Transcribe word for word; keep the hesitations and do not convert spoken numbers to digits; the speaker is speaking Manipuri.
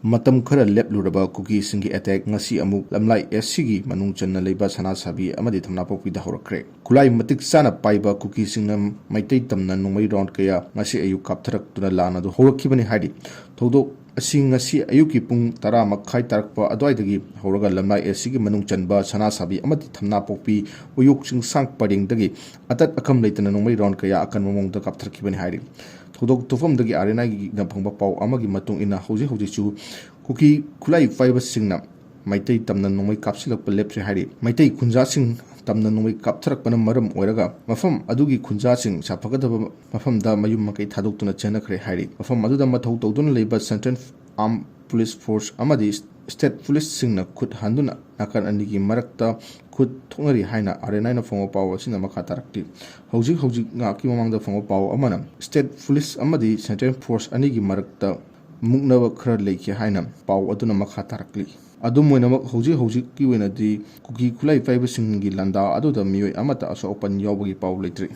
ꯃꯇꯝ ꯈꯔ ꯂꯦꯞꯂꯨꯔꯕ ꯀꯨꯀꯤꯁꯤꯡꯒꯤ ꯑꯦꯇꯦꯛ ꯉꯁꯤ ꯑꯃꯨꯛ ꯂꯝꯂꯥꯏ ꯑꯦꯁ ꯁꯤꯒꯤ ꯃꯅꯨꯡ ꯆꯟꯅ ꯂꯩꯕ ꯁꯅꯥꯁꯥꯕꯤ ꯑꯃꯗꯤ ꯊꯝꯅꯥꯄꯣꯛꯄꯤꯗ ꯍꯧꯔꯛꯈ꯭ꯔꯦ꯫ ꯈꯨꯠꯂꯥꯏ ꯃꯇꯤꯛ ꯆꯥꯅ ꯄꯥꯏꯕ ꯀꯨꯀꯤꯁꯤꯡꯅ ꯃꯩꯇꯩ ꯇꯝꯅ ꯅꯣꯡꯃꯩ ꯔꯥꯎꯟ ꯀꯌꯥ ꯉꯁꯤ ꯑꯌꯨꯛ ꯀꯥꯞꯊꯔꯛꯇꯨꯅ ꯂꯥꯟ ꯑꯗꯨ ꯍꯧꯔꯛꯈꯤꯕꯅꯤ ꯍꯥꯏꯔꯤ꯫ ꯊꯧꯗꯣꯛ ꯑꯁꯤ ꯉꯁꯤ ꯑꯌꯨꯛꯀꯤ ꯄꯨꯡ ꯇꯔꯥ ꯃꯈꯥꯏ ꯇꯥꯔꯛꯄ ꯑꯗꯨꯋꯥꯏꯗꯒꯤ ꯍꯧꯔꯒ ꯂꯝꯂꯥꯏ ꯑꯦꯁ ꯁꯤꯒꯤ ꯃꯅꯨꯡ ꯆꯟꯕ ꯁꯅꯥꯁꯥꯕꯤ ꯑꯃꯗꯤ ꯊꯝꯅꯥꯄꯣꯛꯄꯤ ꯎꯌꯣꯛ ꯆꯤꯡꯁꯥꯡ ꯄꯔꯦꯡꯗꯒꯤ ꯑꯇꯠ ꯑꯀꯝ ꯂꯩꯇꯅ ꯅꯣꯡꯃꯩ ꯔꯥꯎꯟ ꯀꯌꯥ ꯑꯀꯟꯕ ꯃꯑꯣꯡꯗ ꯀꯥꯞꯊꯔꯛꯈꯤꯕꯅꯤ ꯍꯥꯏꯔꯤ꯫ ꯊꯧꯗꯣꯛ ꯊꯣꯛꯐꯝꯗꯒꯤ ꯑꯥꯔ ꯑꯦꯟ ꯑꯥꯏꯅ ꯐꯪꯕ ꯄꯥꯎ ꯑꯃꯒꯤ ꯃꯇꯨꯡ ꯏꯟꯅ ꯍꯧꯖꯤꯛ ꯍꯧꯖꯤꯛꯁꯨ ꯀꯨꯀꯤ ꯈꯨꯠꯂꯥꯏ ꯄꯥꯏꯕꯁꯤꯡꯅ ꯃꯩꯇꯩ ꯇꯝꯅ ꯅꯣꯡꯃꯩ ꯀꯥꯞꯁꯤꯜꯂꯛꯄ ꯂꯦꯞꯇ꯭ꯔꯤ ꯍꯥꯏꯔꯤ꯫ ꯃꯩꯇꯩ ꯈꯨꯟꯖꯥꯁꯤꯡ ꯇꯝꯅ ꯅꯣꯡꯃꯩ ꯀꯥꯞꯊꯔꯛꯄꯅ ꯃꯔꯝ ꯑꯣꯏꯔꯒ ꯃꯐꯝ ꯑꯗꯨꯒꯤ ꯈꯨꯟꯖꯥꯁꯤꯡ ꯁꯥꯐꯒꯗꯕ ꯃꯐꯝꯗ ꯃꯌꯨꯝ ꯃꯀꯩ ꯊꯥꯗꯣꯛꯇꯨꯅ ꯆꯦꯟꯅꯈ꯭ꯔꯦ ꯍꯥꯏꯔꯤ꯫ ꯃꯐꯝ ꯑꯗꯨꯗ ꯃꯊꯧ ꯇꯧꯗꯨꯅ ꯂꯩꯕ ꯁꯦꯟꯇ꯭ꯔꯦꯜ ꯑꯥꯔꯝ ꯄꯨꯂꯤꯁ ꯐꯣꯔꯁ ꯑꯃꯗꯤ ꯁ꯭ꯇꯦꯠ ꯄꯨꯂꯤꯁꯁꯤꯡꯅ ꯈꯨꯠ ꯍꯟꯗꯨꯅ ꯅꯥꯀꯟ ꯑꯅꯤꯒꯤ ꯃꯔꯛꯇ ꯈꯨꯠ ꯊꯣꯛꯅꯔꯤ ꯍꯥꯏꯅ ꯑꯥꯔ ꯑꯦꯟ ꯑꯥꯏꯅ ꯐꯪꯕ ꯄꯥꯎ ꯑꯁꯤꯅ ꯃꯈꯥ ꯇꯥꯔꯛꯂꯤ꯫ ꯍꯧꯖꯤꯛ ꯍꯧꯖꯤꯛ ꯉꯥꯏꯍꯥꯛꯀꯤ ꯃꯃꯥꯡꯗ ꯐꯪꯕ ꯄꯥꯎ ꯑꯃꯅ ꯁ꯭ꯇꯦꯠ ꯄꯨꯂꯤꯁ ꯑꯃꯗꯤ ꯁꯦꯟꯇ꯭ꯔꯦꯜ ꯐꯣꯔꯁ ꯑꯅꯤꯒꯤ ꯃꯔꯛꯇ ꯃꯨꯛꯅꯕ ꯈꯔ ꯂꯩꯈꯤ ꯍꯥꯏꯅ ꯄꯥꯎ ꯑꯗꯨꯅ ꯃꯈꯥ ꯇꯥꯔꯛꯂꯤ꯫ ꯑꯗꯨꯝ ꯑꯣꯏꯅꯃꯛ, ꯍꯧꯖꯤꯛ ꯍꯧꯖꯤꯛꯀꯤ ꯑꯣꯏꯅꯗꯤ ꯀꯨꯀꯤ ꯈꯨꯠꯂꯥꯏ ꯄꯥꯏꯕꯁꯤꯡꯒꯤ ꯂꯥꯟꯗꯥ ꯑꯗꯨꯗ ꯃꯤꯑꯣꯏ ꯑꯃꯠꯇ ꯑꯁꯣꯛ ꯑꯄꯟ ꯌꯥꯎꯕꯒꯤ ꯄꯥꯎ ꯂꯩꯇ꯭ꯔꯤ꯫